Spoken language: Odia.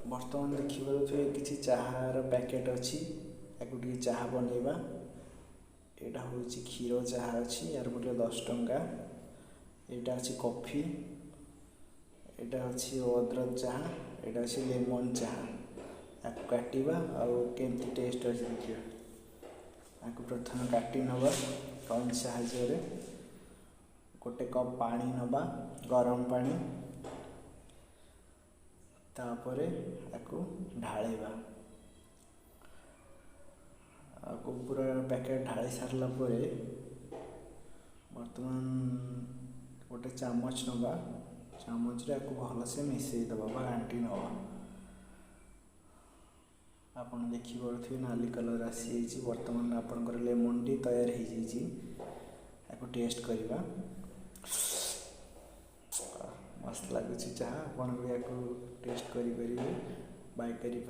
ବର୍ତ୍ତମାନ ଦେଖିପାରୁଥିବେ କିଛି ଚାହାର ପ୍ୟାକେଟ୍ ଅଛି। ଆକୁ ଟିକେ ଚାହା ବନେଇବା। ଏଇଟା ହେଉଛି କ୍ଷୀର ଚାହା ଅଛି, ଏହାର ମୂଲ୍ୟ 10 ଟଙ୍କା। ଏଇଟା ଅଛି କଫି, ଏଇଟା ଅଛି ଅଦରକ ଚାହା, ଏଇଟା ଅଛି ଲେମନ୍ ଚାହା। ଆକୁ କାଟିବା ଆଉ କେମିତି ଟେଷ୍ଟ ଅଛି ଦେଖିବା। ଆକୁ ପ୍ରଥମେ କାଟି ନେବା କଇଁଚି ସାହାଯ୍ୟରେ। ଗୋଟେ କପ୍ ପାଣି ନେବା, ଗରମ ପାଣି। ତାପରେ ଆକୁ ଢାଳିବା। ଆକୁ ପୁରା ପ୍ୟାକେଟ୍ ଢାଳି ସାରିଲା ପରେ ବର୍ତ୍ତମାନ ଗୋଟେ ଚାମଚ ନେବା। ଚାମଚରେ ଆକୁ ଭଲସେ ମିଶାଇ ଦେବା ବା ଘାଣ୍ଟି ନେବା। ଆପଣ ଦେଖିପାରୁଥିବେ ନାଲି କଲର୍ ଆସିଯାଇଛି। ବର୍ତ୍ତମାନ ଆପଣଙ୍କର ଲେମନ୍ ଟି ତୟାର ହେଇଯାଇଛି। ଆକୁ ଟେଷ୍ଟ କରିବା। ମସ୍ତ ଲାଗୁଛି ଚାହା। ଆପଣ ବି ୟାକୁ ଟେଷ୍ଟ କରିପାରିବେ, ବାଇ କରିପାରିବେ।